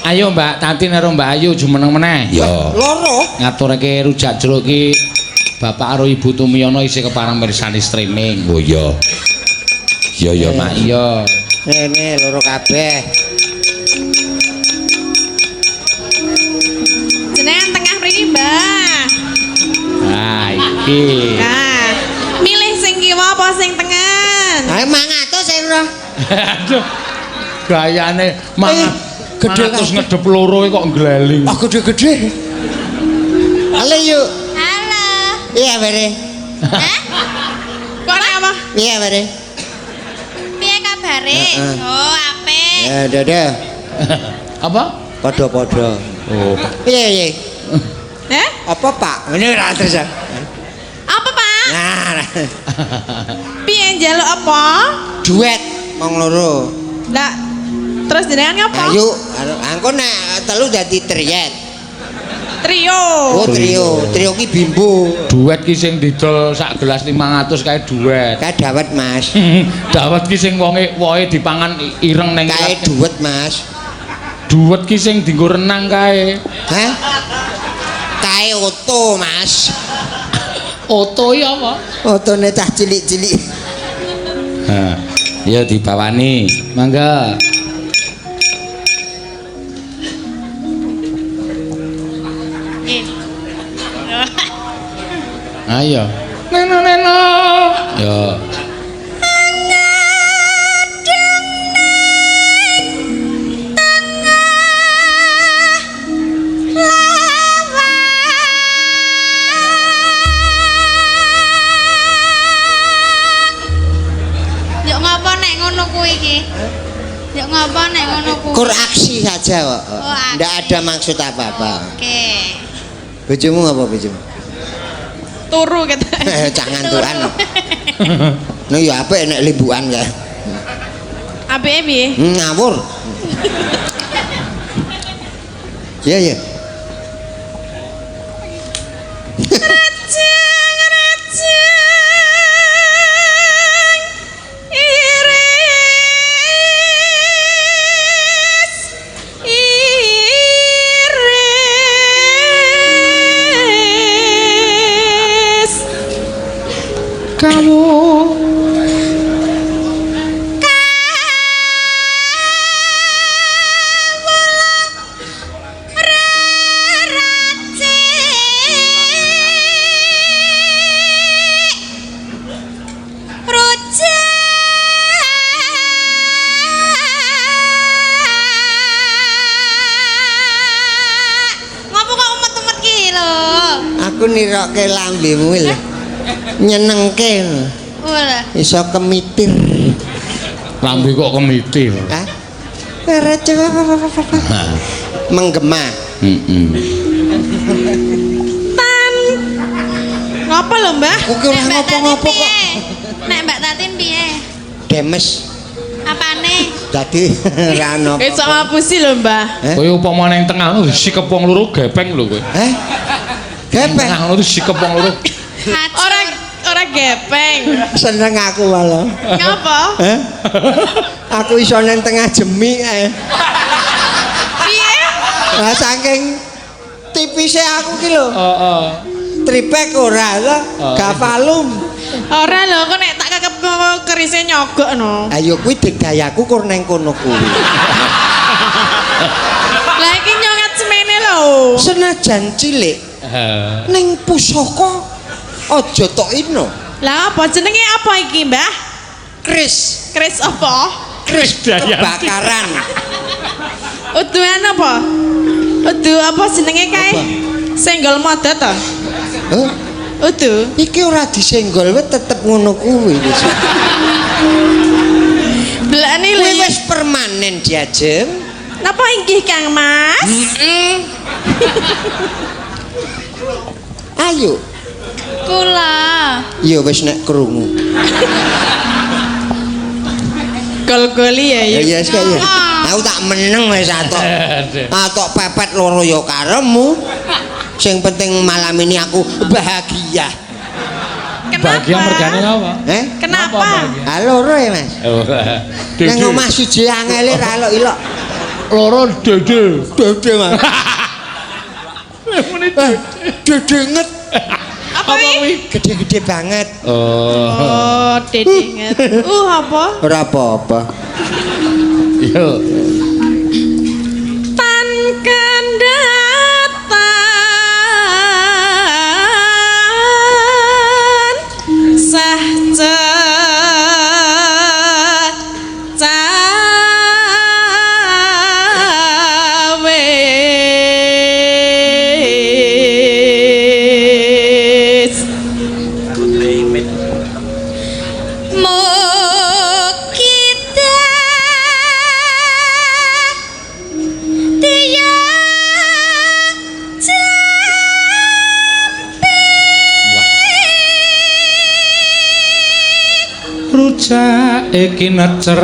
Ayo Mbak Tatin karo Mbak Ayu jumeneng meneh. Ya. Loro. Ngaturake rujak jeruk ki Bapak karo Ibu Tumiyono isih kepareng mirsani streaming. Oh iya. Iya ya, Mak iya. Ngene loro kabeh. Jenengan tengah mriki, Mbah. Nah, iki. Nah, milih sing kiwa apa sing tengen? Ayo 500 e ora. Aduh. Gayane mangat gede terus kabeh. ngedep loro kok ngleling. Ah gede-gede. Halo yuk. Halo. Iya bare. Hah? Kok ora apa? Iya bare. Piye kabare? Heeh. Oh, apik. Ya dadah. Apa? Padha-padha. Oh, Piye piye? Eh? Apa Pak? Ngene ora terus. Ya? Apa, Pak? Nah, Piye njaluk apa? duet wong loro. Lah, terus jenengan ngapa? Ayo, angko nek telu dadi triet. Trio. Oh, trio. Trio ki bimbo. Duet ki sing didol sak gelas 500 kae duet. Kae dawet, Mas. Dawet ki sing wonge wohe dipangan ireng ning Kae ilat. duet, Mas. Duet ki sing dienggo renang kae. Hah? Kae oto, Mas. Oto ya apa? Otone cah cilik-cilik. Ha, ya dibawani. Mangga. Eh. Ayo. Neno neno. Ya. Yuk ngopo nek ngono kuwi iki? Yuk ngopo nek ngono kuwi? Kur aksi saja kok. Oh, aksi. Ndak ada maksud apa-apa. Oke. Bojomu apa bojomu? Turu kata. Cah ngantukan. Nah ya apik nek limbukan kae. Apike piye? Ngawur. Iya iya. Rejeng rejeng iris iris Kamu Rujak. Ngopo kok umet-umet ki lho? Aku nirokke lambemu lho. Nyenengke lho. Walah. Iso kemitir. Lambe kok kemitir. Hah? Menggema. Heeh. tan ngopo lho Mbah? Aku ki ora Nek Mbak Tatin ngopo-ngopo kok. piye? Nek Mbak Tatin piye? Demes. Apane? Dadi ora ono. Iso ngapusi lho Mbah. Eh? Kowe upama ning tengah ngono sikep wong loro gepeng lho kowe. Heh? Gepeng. Tengah ngono sikep wong loro. Ora ora gepeng. Seneng aku malah. Ngopo? Heh? Aku iso nang tengah jemi ae. Piye? Lah saking tipise aku ki lho. Heeh. Tripek ora lho, gavalum. Ora lho kok nek tak kekep kerise nyogok no. Ayo kuwi digdayaku kur nang kono kuwi. Lah iki nyongat semene lho. Senajan cilik ning pusaka aja tok ino. Lah apa jenenge apa iki, Mbah? Kris, Kris apa? kris kebakaran. Uduan apa? Udu apa jenenge kae? Apa? Senggol moda to? Heh? Udu. Iki ora disenggol wis tetep ngono kuwi wis. Delokne lho. Kuwi wis permanen diajem. Napa inggih Kang Mas? Ayo. Kula. Ya wis nek krungu. Gol-goli ya Ya ya. ya wis kaya. Aku tak meneng wis atok. Atok pepet loro ya karemu. Sing penting malam ini aku bahagia. Kenapa? Bahagia mergane apa? Eh? Kenapa? bahagia? Ah loro ya, Mas. Ora. Nang omah siji angele ra ilok-ilok. Loro dede. Dede, Mas. Dede nget. Apa wi? Gede-gede banget. Oh. Oh, dedenget. Apa? Ora apa-apa. Yo. Tan kandhatan sah cawis Mukita tiya Rujak iki necer.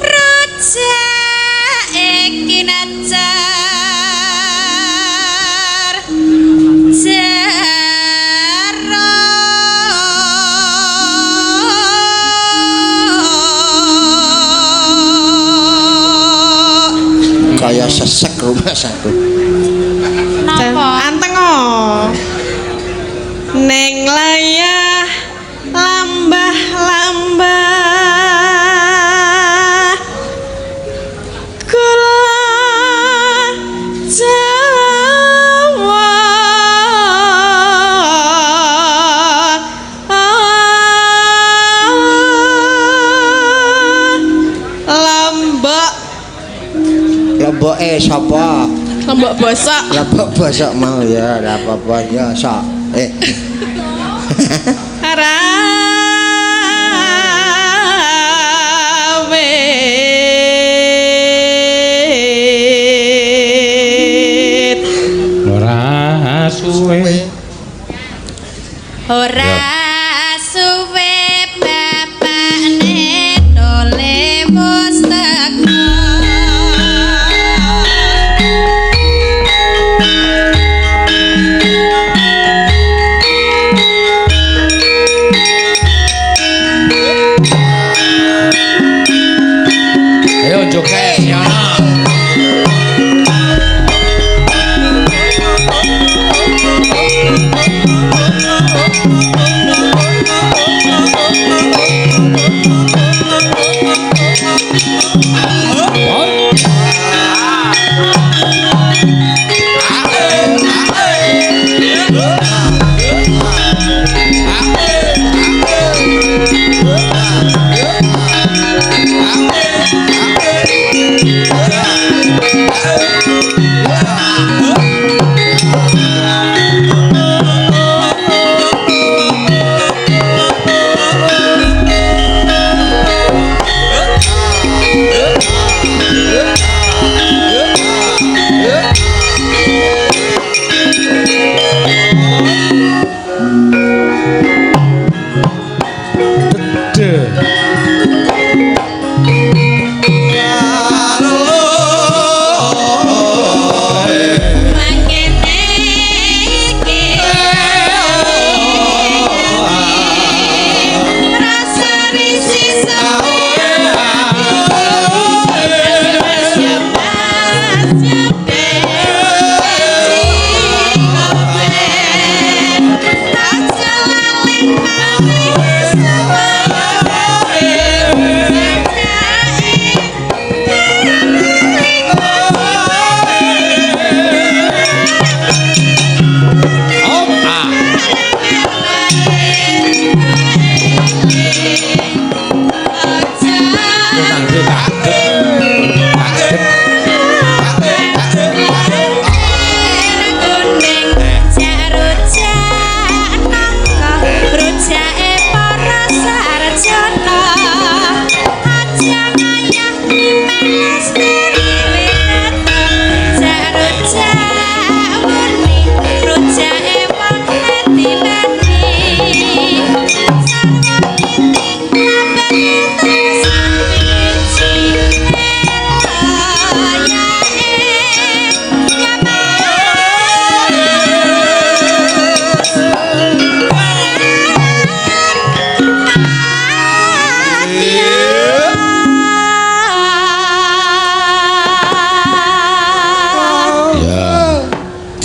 Rujak iki necer jero Kaya sesek rumah satu. Napa? Anteng oh. Neng layah lambah lambah gula Jawa. Lombok. Lomboke sapa? Lombok bosok. Lombok bosok mau ya, ora apa-apa ya, sok. Rawit. Ora suwe. Ora suwe bapakne dole wis teko. Ayo joget Yana. Dede.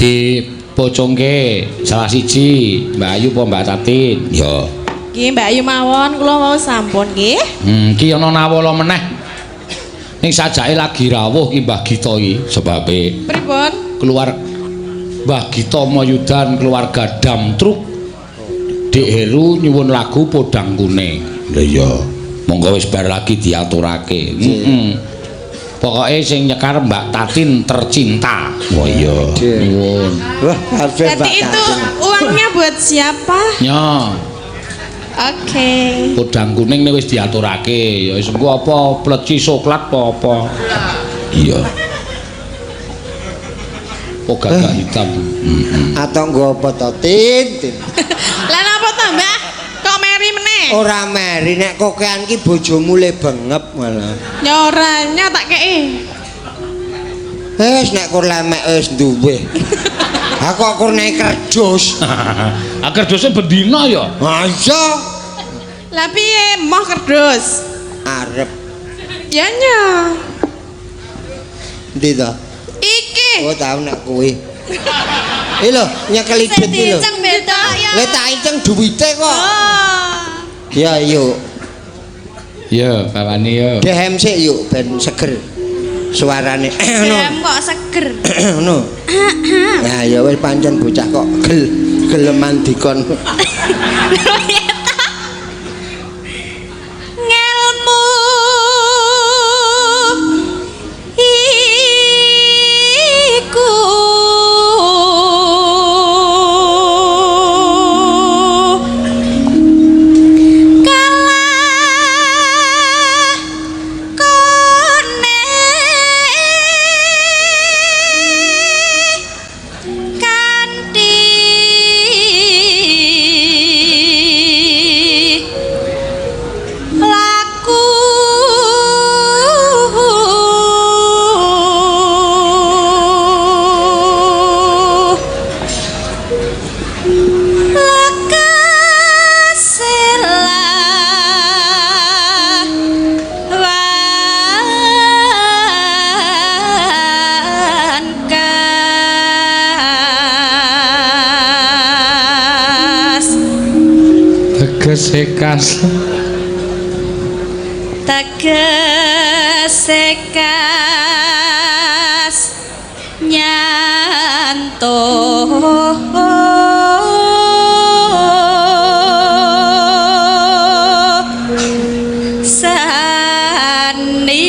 Dipocongke salah siji, Mbak Ayu apa Mbak Tatin? Ya. Nggih, Mbak Ayu mawon kula wau sampun nggih. Ki ana nawala meneh. Ning sajake lagi rawuh ki Mbah Gita iki sebabe Pripun? keluar Mbah Gita Mayudan keluarga Dam Truk Dik Heru nyuwun lagu Podang Kuning. Lha iya. Monggo wis bar lagi diaturake. Heeh. Pokoke sing nyekar Mbak Tatin tercinta. Wah iya. Nyuwun. Wah, kabeh Mbak Berarti itu Tatin. uangnya buat siapa? Nyo, Oke. Podang Kuning nih wis diaturake. Ya wis engko apa pleci soklat apa apa. Iya. Apa gagak hitam. Atau nggo apa to, Tin? Tin. Lah napa to, Mbah? Kok meri meneh? Ora meri nek kokean ki bojomu le bengep malah. Ya ora, nya tak kei. Wis nek kur lemek wis duwe. Aku kok kur naik kerdus. Ah kerduse bendina ya. Ha iya. Lah piye moh kerdus? Arep Ya nya. ndi to? Iki. Oh tau nek kuwi. Iki lho nyekeli Sing duit iki lho. diinceng beda ya. Lah tak inceng duwite kok. Oh. Ya yuk. Ya, bawani yo. Dehem sik yuk ben seger suarane. Ngono. Dem kok seger. Ngono. Nah ya wis pancen bocah kok geleman dikon. Ngelmu iku kalah kone kanthi laku lekasela wan kas Tegese kas. Tegese kas nyantuh sani.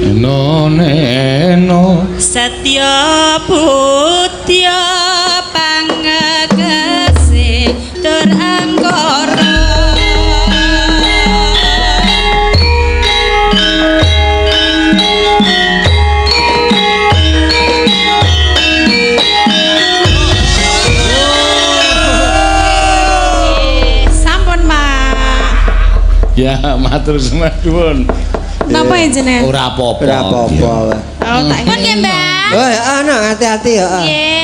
Eno neno. Satya putya pangegese tur angkara. Sampun, Pak. Ya, matur suwun. Napa ya jenengan? Ora apa-apa. Ora apa-apa. Oh, tak Pun nggih, Mbah. Oh ya ana hati-hati ya. Nggih.